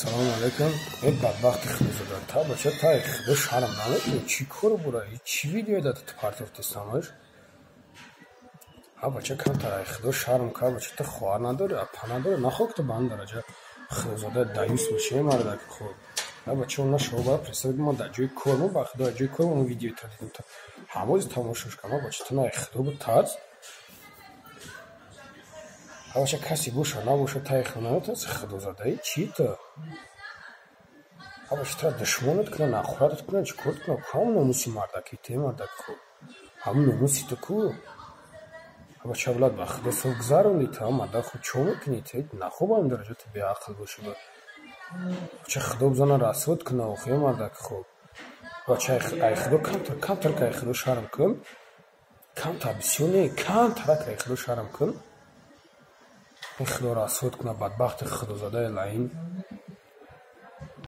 Салому алайкум. Э, бадбахти худозода, та бача, та худо шарм намекунӣ? Чӣ кор бура? Чӣ видео да ту партофтистамаш? А бача, камтар ай худо шарм кар, бача, ту хоҳар надорӣ, апа надорӣ, нахоҳ ки ту ба ҳамин дараҷа худозода даюс бошӣ, мардак. Хуб, а бача, он нашава бара представь, ма дар ҷои кор, ма ба худо дар ҷои кор он видео та дидем, та ҳамози тамошош кардам. Бача, ту на худо бутарс. А бача, касе боша набоша, таи худо наметарси, худозодаи чӣ ту? А бача, тура душмонат кунад, нахӯратат кунад, чӣ кор кунад? Ку ҳамун номуси мардаки ту, мардак, хуб, ҳамун номуси ту ку? А бача, авлад, ба худо сол гузаронди ту, мардак, хуб, чо мекунӣ ту? Нахоҳ ба ҳамин дараҷа ту беақл бошӣ. Бача, худо бизана, расвод кунад охи, мардак, хуб. Бача, ай худо камтар, камтар ай худо шарм кун, камтар, бисёр не, камтарак ай худо шарм кун. Ин худо расвод кунад, бадбахти худозодаи лаин.